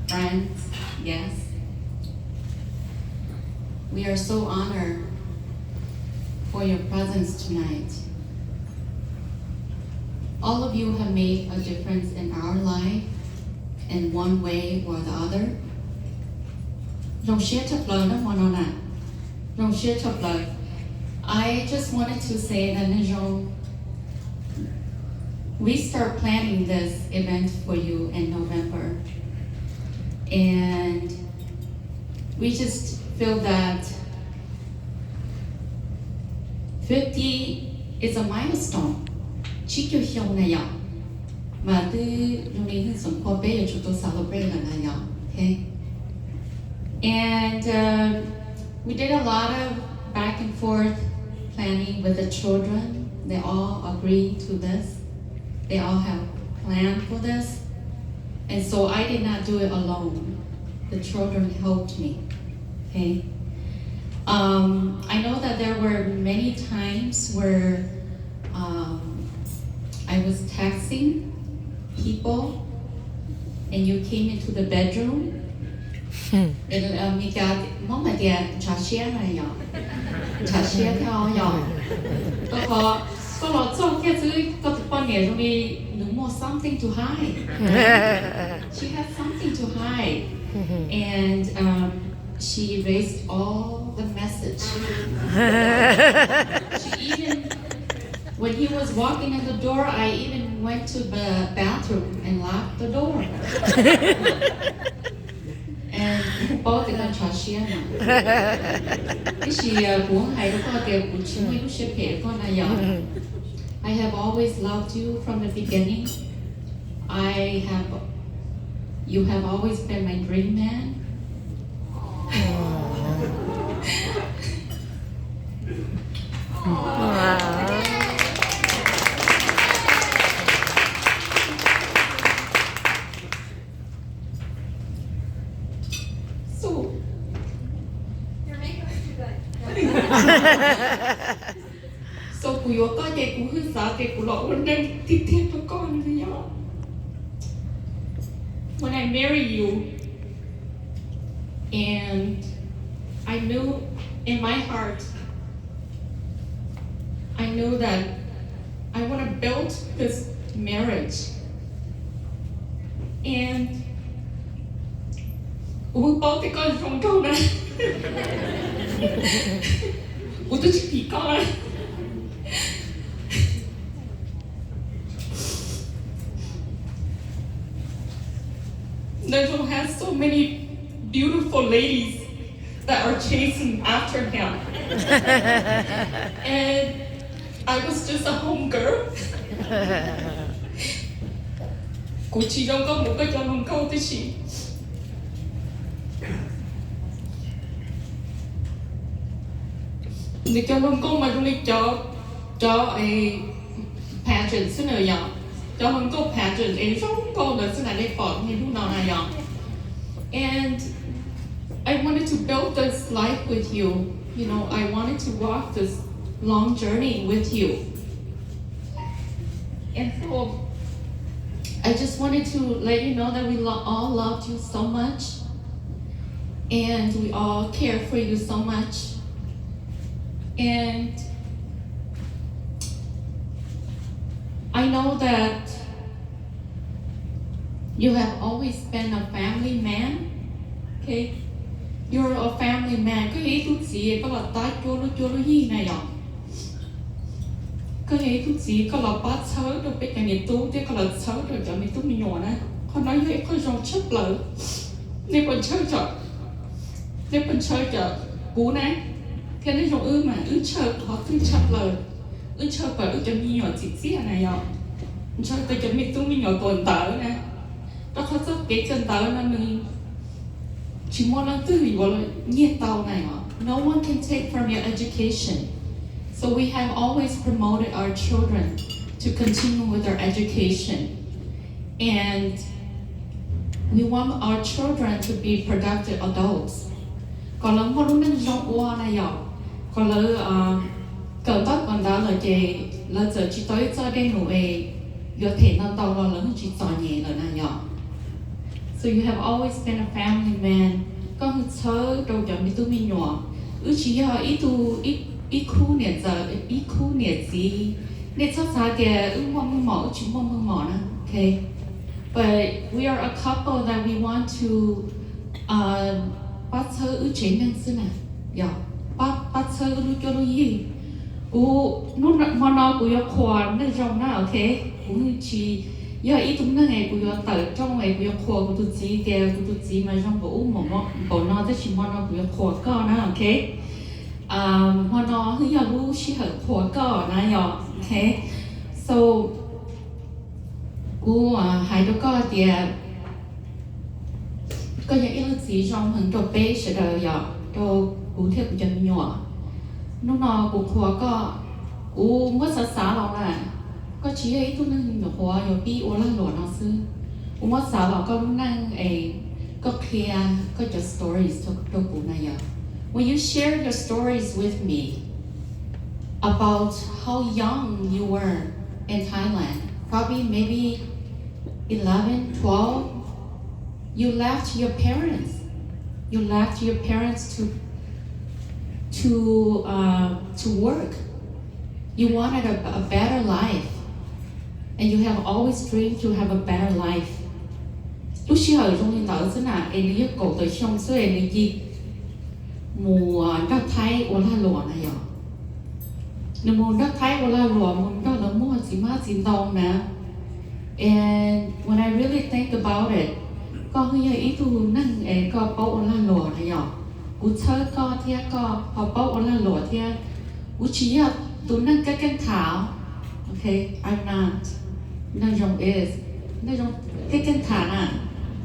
Friends, guests, we are so honored for your presence tonight. All of you have made a difference in our life in one way or the other. Zoo siab tshaj plaws na hmo no na. Zoo siab tshaj plaws. I just wanted to say that Neeg Zoo, we start planning this event for you in November. And we just feel that fifty is a milestone. Tsib caug xyoo na yom. Mas twb zoo li hnub xeem qhua peb yuav tsum tau celebrate lawm na yom. Okay. And um, we did a lot of back and forth planning with the children. They all agreed to this. They all have planned for this. And so I did not do it alone. The children helped me. Okay. Um, I know that there were many times where um, I was texting people and you came into the bedroom. Meskas muab mas tias ntshav siab na yom. Ntshav siab thiab yom. Rau qhov koj los txog kiag xwb koj tus poj niam zoo li nws muaj something to hide. She had something to hide. And um, she erased all the message. She even, when he was walking in the door, I even went to the bathroom and locked the door. And kuv paub tias koj ntshav siab na. Tiam sis kuv hais rau koj tias kuv tsis muaj ib lub siab phem rau koj na yom. I have always loved you from the beginning. I have, you have always been my dream man. So, so kuv yuav koj ces kuv hwj xav tias kuv los ua neej tiag tiag rau koj li yom. When I marry you, and I knew in my heart, I knew that I want to build this marriage. And kuv paub tias koj zoo nraug na. Kuv twb tsis phim koj na. Neeg Zoo has so many beautiful ladies that are chasing after him. And I was just a home girl. Kuv tsis zoo nkauj mus koj cov hluas nkauj tib si. Nws cov hluas nkauj mas zoo li cov, cov pageant xwb na yom. Cov hluas nkauj pageant es zoo nkauj ntawd xwb na, nej pom niaj hnub no na yom. And I wanted to build this life with you. You know, I wanted to walk this long journey with you. And so I just wanted to let you know that we lo- all loved you so much. And we all care for you so much. And I know that you have always been a family man. Okay? You're a family man. Koj yog ib tug txiv koj los tab cuab lub cuab lub yig na yom. Koj yog ib tug txiv koj los pab txhawb rau peb cov niam tub thiab koj los txhawb rau cov me tub me nyuam na. Qhov no yog ib qho zoo tshaj plaws. Nej puas ntshaw, nej puas ntshaw cov kuv na, thiab Neeg Zoo wb mas wb ntshaw qhov twg tshaj plaws? Wb ntshaw kom wb cov me nyuam txim txiaj na yom. Ntshaw kom cov me tub me nyuam tuag ntawd na. Rau qhov txoj kev kawm ntawv no nws tsis muaj leej twg yuav nyiag tau na yom. No one can take from your education. So we have always promoted our children to continue with their education. And we want our children to be productive adults. Kom lawv muaj lub neej zoo ua na yom, kom lawv kawm tau kawm ntawv lawm ces lawv txawm tsis tau ib txoj dej num es yuav them ntau ntau los lawv yeej tsis txom nyem lawm na yom. So you have always been a family man. Koj hu txhawb rau cov me tub me nyuam. Wb tsis yog ib tug, ib, ib khub niam txawm, ib khub niam txiv. Nej txhob xav tias wb muaj meej mom, wb tsis muaj meej mom na, okay? But we are a couple that we want to, uh, pab txhawb wb tsev neeg xwb na, yog pab, pab txhawb wb lub cuab lub yig. Kuv, hnub no, hmo no kuv yuav qhuas Neej Zoo na, okay? Kuv tsis yog ib tug neeg es kuv yuav tawm rooj es kuv yuav qhuas kuv tus txiv tias kuv tus txiv mas zoo npaum ub npaum no, tab sis hmo no kuv yuav qhuas koj na, okay? Hmo no yog lub sij hawm qhuas koj na, yog, okay? So, kuv hais rau koj tias koj yog ib leej txiv zoo heev rau peb sawv daws, yog rau kuv thiab kuv cov me nyuam. Hnub no kuv qhuas koj, kuv muab xav xav los na, koj tsis yog ib tug neeg nyuam qhuav yuav pib ua lag luam no xwb. Kuv muab xav los koj lub neej es koj qhia koj cov stories rau kuv na, yog. When you share your stories with me about how young you were in Thailand, probably maybe eleven, twelve, you left your parents. You left your parents to, to, uh, to work. You wanted a, a better life. And you have always dreamed to have a better life. Lub sij hawm zoo li ntawd xwb na, es nws yog kaum tawm xyoo xwb es nws cia mus nrog Thaib ua lag luam na, yog. Nws mus nrog Thaib ua lag luam, mus nrog lawv muag txiv hmab txiv ntoo na. And when I really think about it, koj yog ib tug neeg es koj paub ua lag luam na, yog. Kuv txhawb koj thiab koj ho paub ua lag luam thiab. Kuv tsis yog tus neeg keej keej tham, okay? I'm not. Neej Zoo is, Neej Zoo keej keej tham na,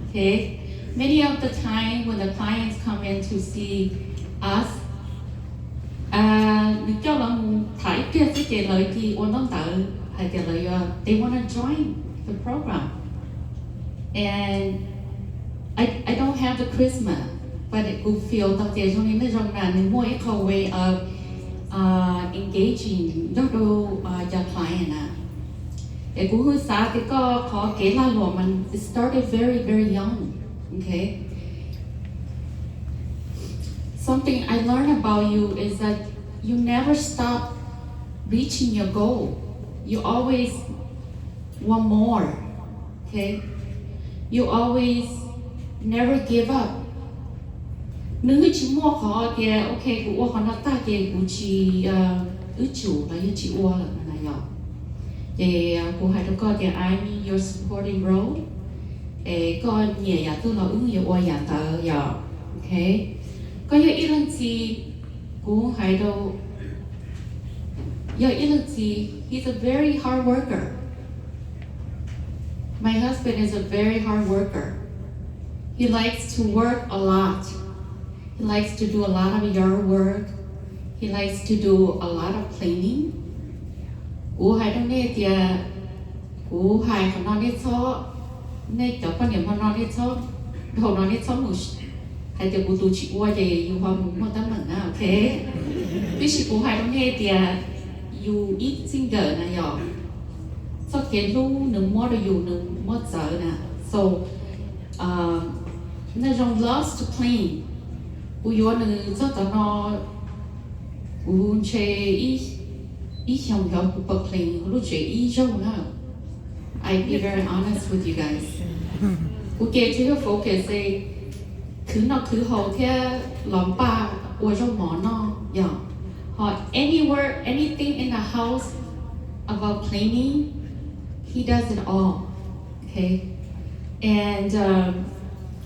okay? Many of the time when the clients come in to see us, nws coj lawv mus tham ib pliag xwb ces lawv cia ua ntaub ntawv hais tias lawv yuav, they wanna join the program. And I, I don't have the charisma, but kuv feel tau tias zoo li Neej Zoo na, nws muaj ib qho way of, uh, engaging nrog rau, uh, cov client na. Es kuv hu xav tias koj qhov kev lag luam mas it started very, very young, okay? Something I learned about you is that you never stop reaching your goal. You always want more, okay? You always never give up. Nws yeej tsis muaj qhov tias, okay, kuv ua qhov no tag ces kuv tsis, wb tsum los yog tsis ua lawm na, yog. Ces kuv hais rau koj tias I'm in your supporting role, es koj nyiam yam twg los wb yuav ua yam ntawd, yog, okay? Koj yog ib leej txiv, kuv hais rau, yog ib leej txiv, he's a very hard worker. My husband is a very hard worker. He likes to work a lot. He likes to do a lot of yard work. He likes to do a lot of cleaning. Kuv hais rau nej tias, kuv hais qhov no nej txhob, nej cov poj niam hmo no nej txhob, dhau no nej txhob mus hais tias kuv tus tsis ua ces yus ho mus muaj teeb meem na, okay? Tiam sis kuv hais rau nej tias yus ib txij nkawm na, yog, txoj kev hlub nws muab rau yus nws muab txawv na. So, Neej Zoo loves to clean. Kuv yuav nws txog tav no, kuv ntshe ib xyoos yog kuv puas clean kuv lub tsev ib zaug na. I be very honest with you guys. Kuv ces tsuas yog focus khwv noj khwv haus thiab los npaj ua zaub mov noj, yog. Ho anywhere, anything in the house about cleaning, he does it all. Okay? And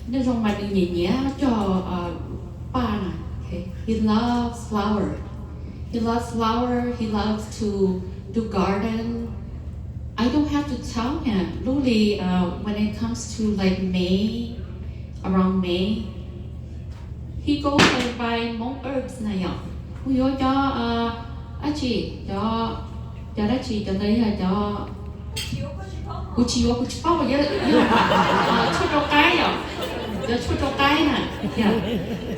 Neej Zoo mas nws nyiam nyiam cog paj na. Okay? He loves flower. He loves flower. He loves to do garden. I don't have to tell him. Lub li, uh, when it comes to like May, around May, he goes and buy Hmong herbs na, yog. Kuv yuav cov, uh, dab tsi, cov, cov dab tsi, cov ntawd yog cov, kuv tsis yuav, kuv tsis paub, yog, yog, uh, tshuaj rau qaib, yog. Cov tshuaj rau qaib na, yog.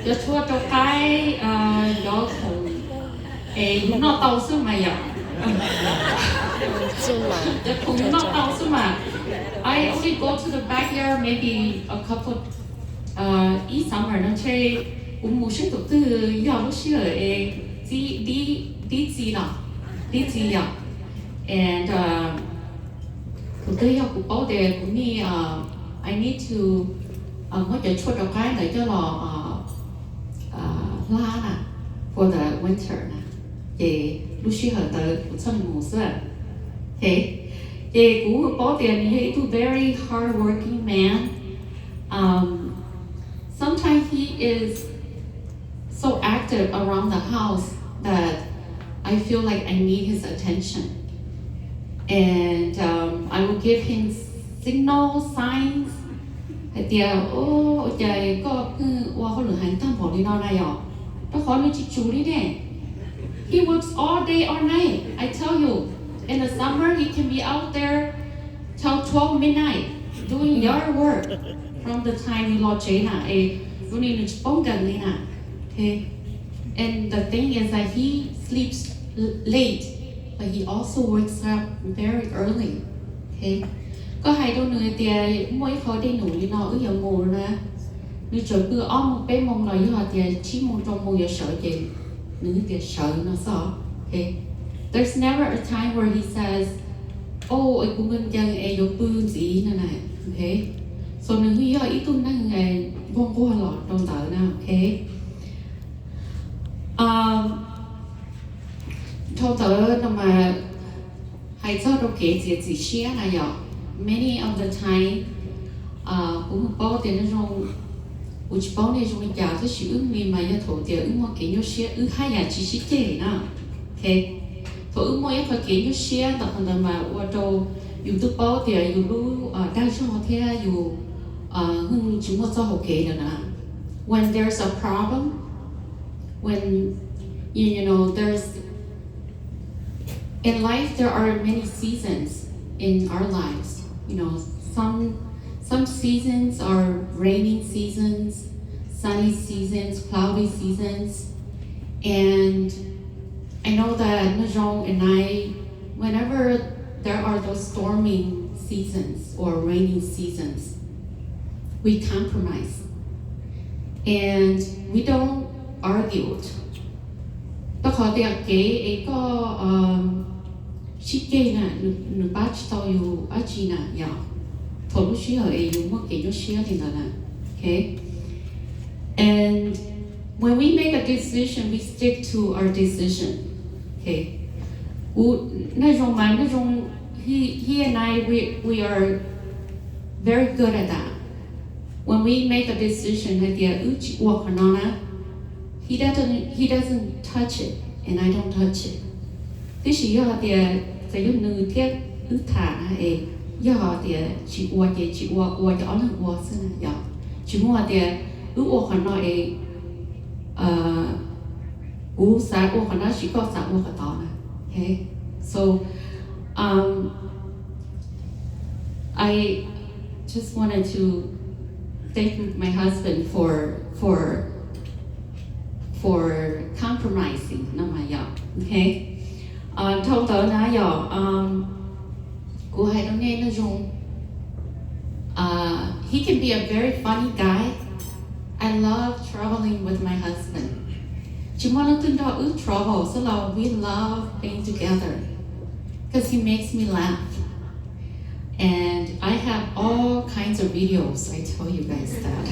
Cov tshuaj rau qaib, uh, cov khoom es yus noj tau xwb mas, yog. Cov khoom yus noj tau xwb mas. I only go to the backyard maybe a couple, uh, ib summer no ntshe kuv mus saib tus twg yog lub sij hawm es dib, dib txiv los, dib txiv yom. And tus twg yog kuv paub tias kuv need, I need to muab cov tshuaj rov qab ntawd coj los hlab na, for the winter na, ces lub sij hawm ntawd kuv txhaj mus xwb. Ces kuv paub tias nws yog ib tug very hardworking man. Sometimes he is so active around the house that I feel like I need his attention. And I will give him signal signs hais tias, ua cas koj pheej ua hauj lwm heev tag npaum li no na yom? Rau qhov nws tsis tsum li ne. He works all day, all night. I tell you, in the summer he can be out there till twelve midnight doing yard work from the time nws los tsev na es lub ni nws tsis paub nkees li na. And the thing is that he sleeps late, but he also wakes up very early. Koj hais rau nws tias muaj ib qho dej num li no wb yuav mus na, nws tseem pw ob moos peb moos los yog tias tsib moos rau moos yuav sawv ces nws tias sawv no xwb. There's never a time where he says, oh, es kuv nkees nkees es yuav pw ntxiv no na. So nws yog ib tug neeg nquag nquag los rau ntawd na. Dhau ntawd no mas hais txog rau kev txiav txim siab na yom, many of the time kuv mus paub tias no zoo, kuv tsis paub nej zoo li cas tab sis wb li mas yog thaum tias wb muaj kev nyuaj siab wb haj yam tsis sib ceg na. Thaum wb muaj ib qho kev nyuaj siab ntawm qhov ntawd mas ua rau yus twb paub tias yus lub dag zog thiab yus tsis muaj txoj hau kev lawm na. When there's a problem, when you know there's in life there are many seasons in our lives. You know, some some seasons are raining seasons, sunny seasons, cloudy seasons, and I know that Najong and I, whenever there are those storming seasons or raining seasons, we compromise and we don't argue. Rau qhov tias kev es koj sib ceg na, nws pab tsis tau yus dab tsi na yom, thaum lub sij hawm es yus muaj kev nyuaj siab li ntawd na. And when we make a decision, we stick to our decision. Kuv, Najong mas, Najong, he, he and I, we, we are very good at that. When we make a decision hais tias wb tsis ua qhov no na, he doesn't, he doesn't touch it and I don't touch it. Tiam sis yog hais tias txawm yog nws thiab wb tham na es, yog hais tias tsis ua ces tsis ua, ua ces ob leeg ua xwb na yom. Tsis muaj hais tias wb ua qhov no es kuv xav ua qhov no sis koj xav ua qhov tod na. So um, I just wanted to thank my husband for for for compromising no mas yom. Dhau ntawd na yom, kuv hais rau nej, Najong, he can be a very funny guy. I love traveling with my husband. Tsis muaj leej twg nrog wb travel xwb los we love being together because he makes me laugh. And I have all kinds of videos, I tell you guys that.